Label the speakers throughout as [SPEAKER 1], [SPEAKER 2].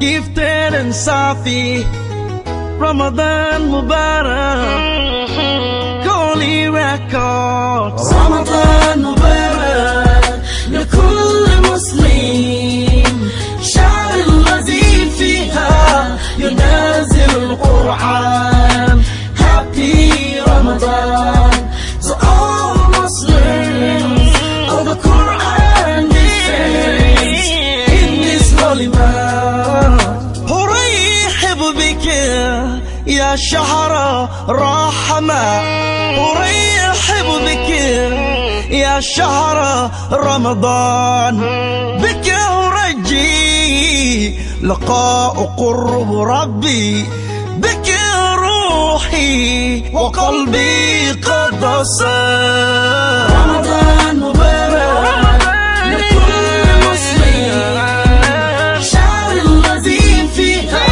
[SPEAKER 1] Gifted and Safi. Ramadan Mubarak. Holy Records. رمضان مبارك لكل مسلم، شهر الذي فيها ينزل القرآن. Happy Ramadan to all Muslims. All the Quran descends in this holy month. أرحب بك يا شهر رحمة، أرحب بك يا شهر رمضان، بك أرجي لقاء قرب ربي، بك روحي وقلبي قد صار. رمضان مبارك لكل مسلم، شهر الذي فيها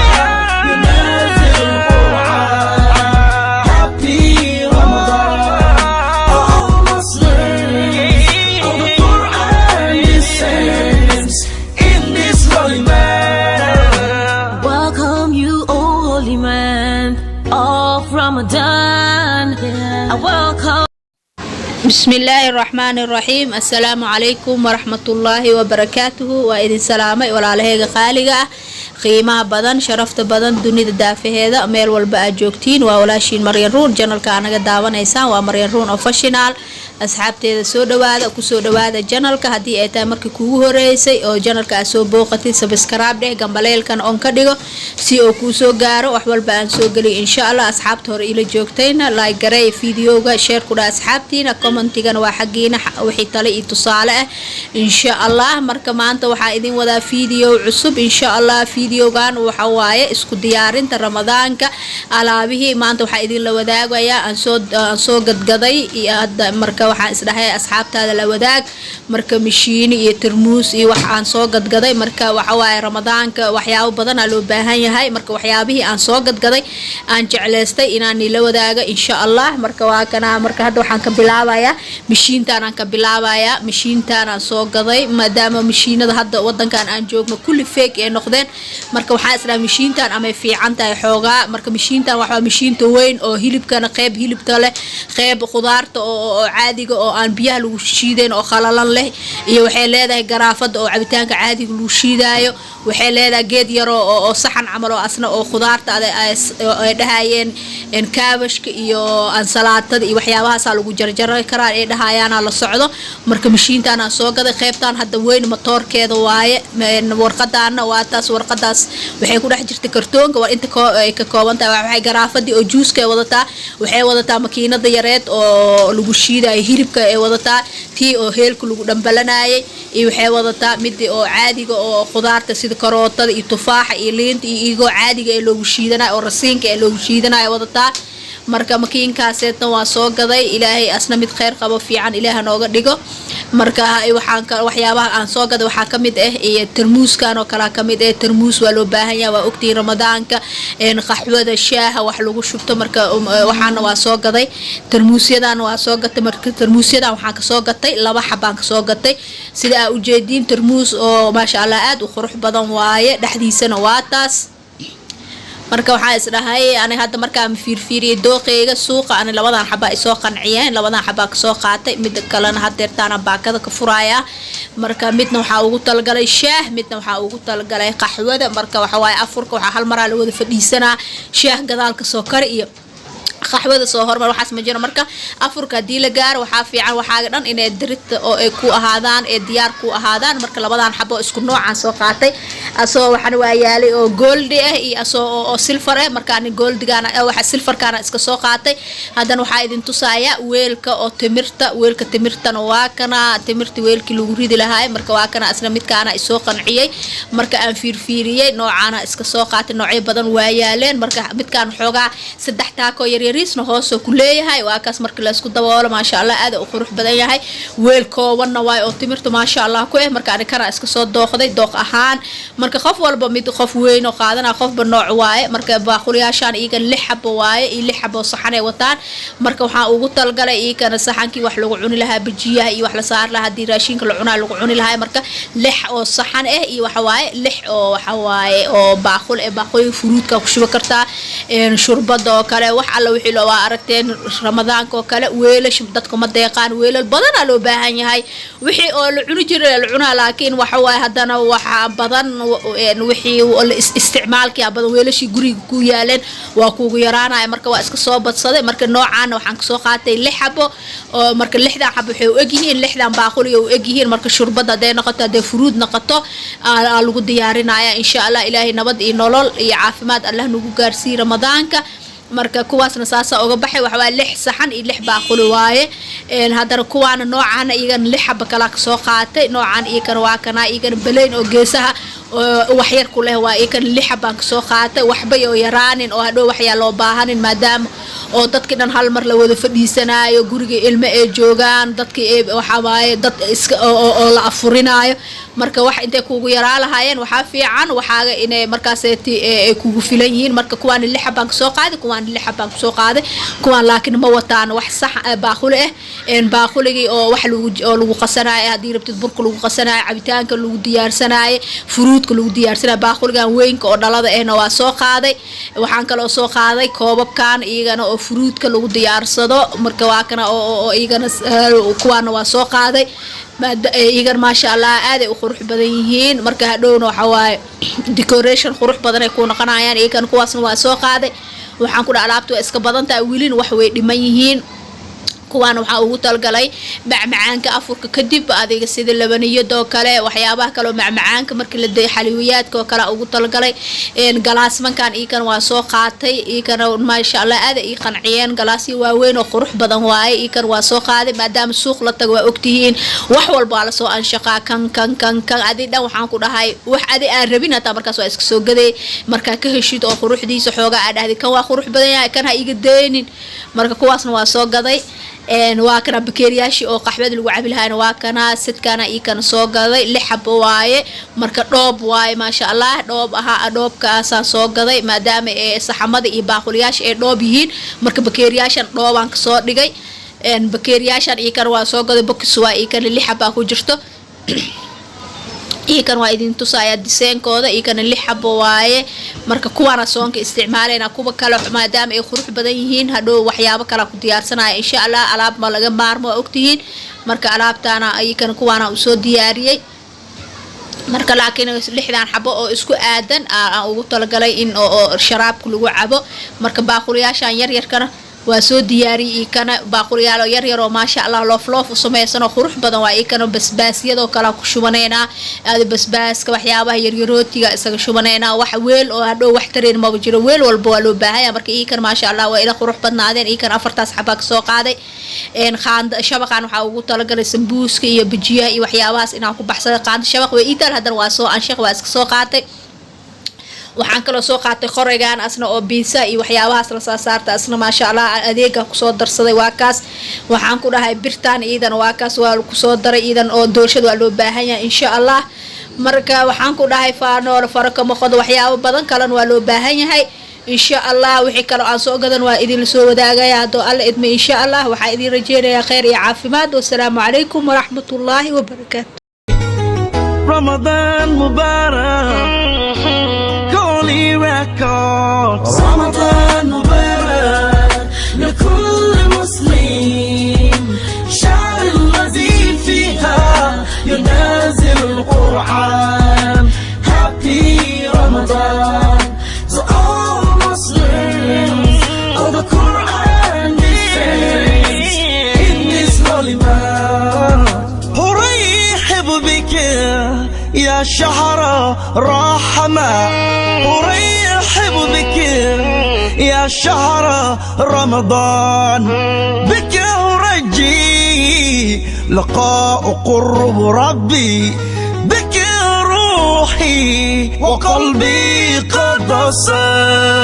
[SPEAKER 1] ينزل القرآن. Happy Ramadan, all Muslims. All the Quran descends in this holy month.
[SPEAKER 2] Welcome you, O holy month of Ramadan. I welcome.
[SPEAKER 3] Bismillaahi raxmaani raxiim. Assalaamu calaykum waraxmatullaahi wabarakaatuhu. Waa idin salaamay, walaalaheyga qaaliga ah, qiimaha badan, sharafta badan, dunida daafaheeda meel walba aad joogtiin. Waa walaashiin Maryan Ruun. Channelka anaga daawanaysaan waa Maryan Ruun Official. Asxaabteeda, soo dhawaada, kusoo dhawaada channelka. Haddii ay tahay markii kugu horeysay oo channelka aad soo booqatid, subscribe dheh, gambaleelkan on ka dhigo si oo kuu soo gaaro wax walba aan soo geliyo, insha Allah. Asxaabta hore ila joogtayna, like garey videoga, share ku dha asxaabtiina, commentigana waa xaggiina wixii tale iyo tusaale ah, insha Allah. Marka maanta waxaa idin wadaa video cusub, insha Allah. Videogan waxa waaye isku diyaarinta Ramadaanka. Alaabihii maanta waxaa idinla wadaagayaa aan soo gadgaday iyo hadda. Marka waxaan isdhahay asxaabtaada la wadaag. Marka mishiini iyo tarmuus iyo wax aan soo gadgaday. Marka waxa waaye Ramadaanka waxyaabo badanaa loo baahan yahay. Marka waxyaabihii aan soo gadgaday aan jecleystay inaan nila wadaaga, insha Allah. Marka waa kana. Marka hadda waxaan ka bilaabayaa mishiintaan aan ka bilaabayaa. Mishiintaan aan soo gaday, maadaama mishiinada hadda wadankan aan joogno kulli fake ay noqdeen. Marka waxaan isdhahay mishiintan amay fiican tahay xoogaa. Marka mishiintan waxaa mishiinta weyn oo hilibkana qeyb hilibka leh, qeyb khudaarta oo caadiga oo aan biyaha lagu shiidayn oo khalalan leh, iyo waxay leedahay garaafada oo cabitaanka caadiga lagu shiidaayo. Waxay leedahay geed yaroo oo saxan camal oo asna oo khudaarta ay dhahayeen kaabashka iyo ansalaatada iyo waxyaabahaasaa lagu jarjari karaa ay dhahayaana la socdo. Marka mishiintaan aan soo gaday, qeybtaan hadda weyn matoorkeeda waaye. Warqadaana waa taas. Warqadaas waxay ku dhex jirtay kartoonka. Waa inta ay ka kooban tahay. Waxay garaafadii oo juuska ay wadataa, waxay wadataa makiinada yareed oo lagu shiidayo hilibka ay wadataa, tii oo heelka lagu dhambalanayay, iyo waxay wadataa midii oo caadiga oo khudaarta sida karootada iyo tufaaxa iyo liinta iyo igoo caadiga ee loogu shiidanayo oo rasiinka ee loogu shiidanayo wadataa. Marka makiinkaaseedna waa soo gaday. Ilaahay asna mid kheyr qabo fiican Ilaaha nooga dhigo. Marka waxaan waxyaabaha aan soo gaday waxaa kamid ah iyo tarmuuskan oo kalaa kamid ah. Tarmuus waa loo baahan yahay, waa ogtihiin, Ramadaanka qaxwada, shaaha wax lagu shubto. Marka waxaana waa soo gaday, tarmuusyadan waa soo gatay. Marka tarmuusyadan waxaan kasoo gatay laba xabaan kasoo gatay. Sida aa ujeediin, tarmuus oo maasha Allah aad u qurux badan waaye. Dhexdiisana waa taas. Marka waxaa isdhahay ani hadda markaan fiirfiiriyay dooqeyga suuqa, ani labadan xabaa isoo qanciyeen, labadan xabaa kasoo qaatay. Mida kalena hadeertaana baakada ka furaaya. Marka midna waxaa ugu talagalay shaah, midna waxaa ugu talagalay qaxwada. Marka waxa waaye afurka waxaa hal maraa la wada fadhiisanaa. Shaah gadaal kasoo kari iyo qaxwada soo hormar, waxaas ma jiro. Marka afurka haddii la gaaro, waxaa fiican waxaaga dhan inay dirita oo ay ku ahaadaan ee diyaar ku ahaadaan. Marka labadan xabo isku noocaan soo qaatay. Asoo waxaan waa yaalay oo goldi ah iyo asoo oo silver ah. Marka ani goldigana waxa silverkana iska soo qaatay. Haddana waxaa idin tusaaya weelka oo timirta. Weelka timirtana waa kana, timirta weelkii lagu ridi lahaay. Marka waa kana isna, midkaana isoo qanciyey marka aan fiirfiiriyey. Noocaana iska soo qaatay. Noocyo badan waa yaaleen. Marka midkaan xoogaa saddex taako yaryar. Yaryariisna hoosoo ku leeyahay. Waa kaas markii laysku daboolo, maasha Allah, aada u qurux badan yahay. Weel koobanna waay oo timirta maasha Allah ku eh. Marka ani kana iska soo dooqday dooq ahaan. Marka qof walba mid, qof weyn oo qaadana, qofba nooc waaye. Marka baaquliyaashaan iyaga lix xabo waaye iyo lix xabo saxan ay wataan. Marka waxaan ugu talgalay iyagana saxankii wax lagu cuni lahaa, bajiyaha iyo wax la saari lahaa, haddii raashinka la cunaa lagu cuni lahaa. Marka lix oo saxan ah iyo waxa waaye lix oo waxa waaye oo baaqul eh. Baaquli furuudka ku shubi kartaa, shurbada oo kale, wax alla wixii loo waa aragteen. Ramadaanka oo kale weelash dadka ma deeqaan, weelal badanaa loo baahan yahay. Wixii oo la cuni jiray la cunaa, laakiin waxa waaye haddana waxaa badan wixii isticmaalkii badan, weelashii guriga ku yaaleen waa kuugu yaraanaya. Marka waa iska soo badsaday. Marka noocaana waxaan kasoo qaatay lix xabo oo marka lixdan xabo waxay u egyihiin lixdan baaquli u egyihiin. Marka shurbada hadday noqoto, hadday furuud noqoto, aa lagu diyaarinaya, insha Allah. Ilaahay nabad iyo nolol iyo caafimaad Allah nagu gaarsiiye Ramadaanka. Marka kuwaasna saasaa uga baxay. Waxawaa lix saxan iyo lix baaquli waaye. Haddana kuwaana noocaana iyagana lix xaba kalaa kasoo qaatay. Noocan iyagana waa kana, iyagana baleyn oo geesaha oo waxyar ku leh waa. Iyagana lix xabaan kasoo qaatay, waxba oo yaraanin oo hadhow waxyaa loo baahanin, maadaama oo dadkii dhan hal mar la wada fadhiisanaayo, guriga ilmo ay joogaan, dadkii waxaa waaye dad iska oo la afurinaayo. Marka wax intay kugu yaraa lahaayeen, waxaa fiican waxaaga inay markaaseeti ay kugu filan yihiin. Marka kuwaana lix xabaan kasoo qaaday, kuwaana lix xabaan kusoo qaaday. Kuwaan laakiin ma wataan wax sax baaquli ah. Baaquligii oo wax lagu oo lagu qasanaayo, haddii rabtid burka lagu qasanaayo, cabitaanka lagu diyaarsanaayo, furuudka lagu diyaarsanayo, baaquligan weynka oo dhalada ahna waa soo qaaday. Waxaan kaloo soo qaaday koobabkan iyagana oo furuudka lagu diyaarsado. Marka waa kana oo iyagana kuwaana waa soo qaaday. Iyagana maasha Allah aaday u qurux badan yihiin. Marka hadhowna waxa waaye decoration qurux badan ay ku noqonayaan iyagana. Kuwaasna waa soo qaaday. Waxaan ku dhaha alaabta waa iska badan tahay, welina wax way dhiman yihiin. Kuwaan waxaa ugu talgalay macmacaanka afurka kadib, adiga sida labaniyadoo kale, waxyaabaha kale oo macmacaanka markii la day, xaliwiyaadka oo kale ugu talgalay. Galaasmankan iikana waa soo qaatay. Iikana maasha Allah aada ii qanciyeen, galaasyo waaweyn oo qurux badan waaye. Iikana waa soo qaaday, maadaama suuq la tago waa ogtihiin wax walba waa lasoo anshaqaa. Kan kan kan kan adi dhan waxaan ku dhahay wax adi aan rabin hataa markaas waa iska soo gaday. Markaa ka heshid oo quruxdiisa xoogaa aa dhahday, kan waa qurux badan yahay, kan ha iga daynin. Marka kuwaasna waa soo gaday. Waa kana bakeeriyaashii oo qaxwada lagu cabi lahaana, waa kana sidkana ii kana soo gaday, lix xabo waaye. Marka dhoob waaye, maasha Allah, dhoob ahaa. Dhoobkaasaan soo gaday maadaama ee saxamada iyo baaquliyaasha ay dhoob yihiin. Marka bakeeriyaashan dhoobaan kasoo dhigay. Bakeeriyaashan ii kana waa soo gaday, box waa ii kana, lix xabaa ku jirto. Iikan waa idin tusaaya diseenkooda. Iikana lix xabo waaye. Marka kuwaana soonka isticmaalayna. Kuwa kale maadaama ay qurux badan yihiin, hadhow waxyaabo kala ku diyaarsanaya, insha Allah. Alaab ma laga maarmo, waa ogtihiin. Marka alaabtaana iikana kuwaana usoo diyaariyey. Marka laakiin lixdan xabo oo isku aadan aan ugu talagalay in oo sharaabka lagu cabo. Marka baaquliyaashan yaryarkana waa soo diyaariyey. Iikana baaquliyaal oo yaryar oo maasha Allah loof loof u samaysan oo qurux badan waa. Iikana basbaasyadoo kale ku shubaneynaa, aada basbaaska, waxyaabaha yaryarootiga isaga shubaneynaa. Wax weel oo hadhow wax tareen maba jiro, weel walba waa loo baahanya. Marka iikana maasha Allah waa ila qurux badnaadeen. Iikana afartaas xabaa kasoo qaaday. Qaanda shabaqan waxaa ugu talagalay sambuuska iyo bajiyaha iyo waxyaabahaas inaan ku baxsaday. Qaanda shabaq way iitaal, haddana waa soo anshaq, waa iska soo qaatay. Waxaan kaloo soo qaatay qoraygan asna oo biisa iyo waxyaabahaas la saa saarta, asna maasha Allah adeega kusoo darsaday, waa kaas. Waxaan ku dhahay birtaan iidan waa kaas, waa kusoo daray iidan oo doorshada waa loo baahan yahay, insha Allah. Marka waxaan ku dhahay faanoole faro kama qodo, waxyaabo badan kalena waa loo baahan yahay, insha Allah. Wixii kaloo aan soo gadan waa idinla soo wadaagaya haddoo Alla idma, insha Allah. Waxaa idin rajeynayaa kheyr iyo caafimaad. Wasalaamu calaykum waraxmatullaahi wabarakaatu.
[SPEAKER 1] Ramadan Mubarak, Holy Records. رمضان مبارك لكل مسلم، شهر الذي فيها ينزل القرآن. Happy Ramadan to all Muslims of the Quran descends in this holy month. أرحب بك يا شهر رحمة، أرحب بك يا شهر رمضان، بك أرجي لقاء قرب ربي، بك روحي وقلبي قد صار.